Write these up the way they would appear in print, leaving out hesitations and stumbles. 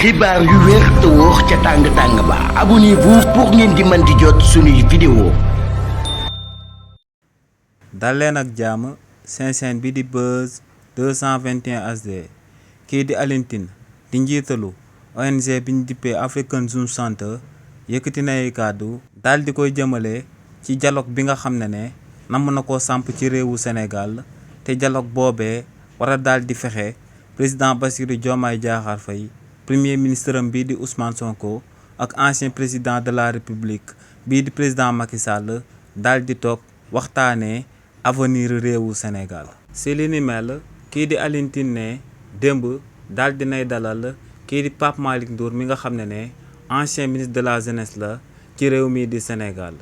xibaar yu wér te wóor ca tàng-tàng ba abonnez-vous pour ngeen di mën di jot suñuy vidéo. dal leen ak jàmm seen chaîne bi di Buzz 221 HD kii di Alioune Tine di njiitalu ONG bi ñu dippee African Zoom Center yëkkati na ay kàddu daal di koy jëmale ci dialogue bi nga xam ne namm na koo samp ci réewu Sénégal te dialogue boobee war a daal di fexe président Bassirou Diomaye Diakhar Faye premier ministre am bii di Ousmane Sonko ak ancien président de la République bii di président Macky Sall daal di toog waxtaanee avenir réewu Sénégal. si li ni mel kii di Alioune Tine ne démb daal di nay dalal kii di Pape Malick Ndour mi nga xam ne ancien ministre de la jeunesse la ci réew mii di Sénégal.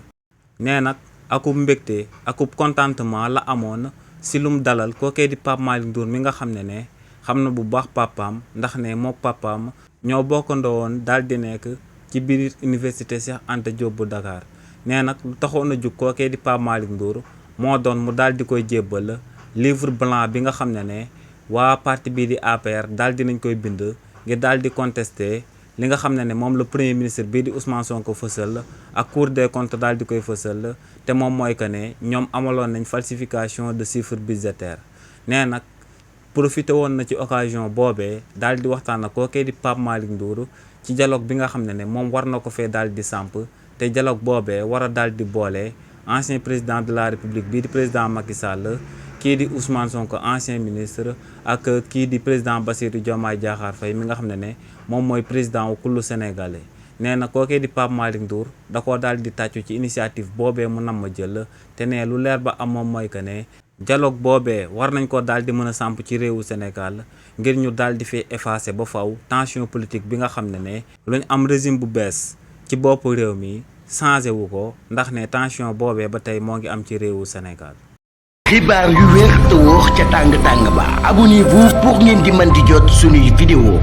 nee nag akub mbégte akub contentement la amoon si lum dalal kookee di Pape Malick Ndour mi nga xam ne xam na bu baax papaam ndax ne mook papaam ñoo bokkandoo woon daal di nekk ci biir université Cheikh Anta Diop bu Dakar. nee nag lu taxoon a jug kookee di Pape Malick Ndour moo doon mu daal di koy jébbal livre blanc bi nga xam ne waa parti bii di APR daal di nañ koy bind ngir daal di contester li nga xam ne moom la premier ministre bii di Ousmane Sonko fësal ak Cour des comptes daal di koy fësal te moom mooy que ne ñoom amaloon nañ falsification de chiffres budgétaires. nee nag profité woon na ci occasion boobee daal di waxtaan ak kookee di Pape Malick Ndour ci dialogue bi nga xam ne moom war na ko fee daal di samp te dialogue boobee war a daal di boole ancien président de la République bii di président Macky Sall kii di Ousmane Sonko ancien ministre ak kii di président Bassirou Diomaye Diakhar Faye mi nga xam ne moom mooy président wu kullu sénégalais. nee na kookee di Pape Malick Ndour da koo daal di tàccu ci initiative boobee mu nam ma jël te ne lu leer ba am moom mooy que ne dialogue boobee war nañ ko daal di mën a samp ci réewu Sénégal ngir ñu daal di fi effacer ba faw tension politique bi nga xam ne luñ am régime bu bees ci boppu réew mi changé wu ko ndax ne tension boobee ba tey moo ngi am ci réewu Sénégal. xibaar yu wér te wóor ca tàng-tàng ba abonnez-vous pour ngeen di mën di jot suñuy vidéo.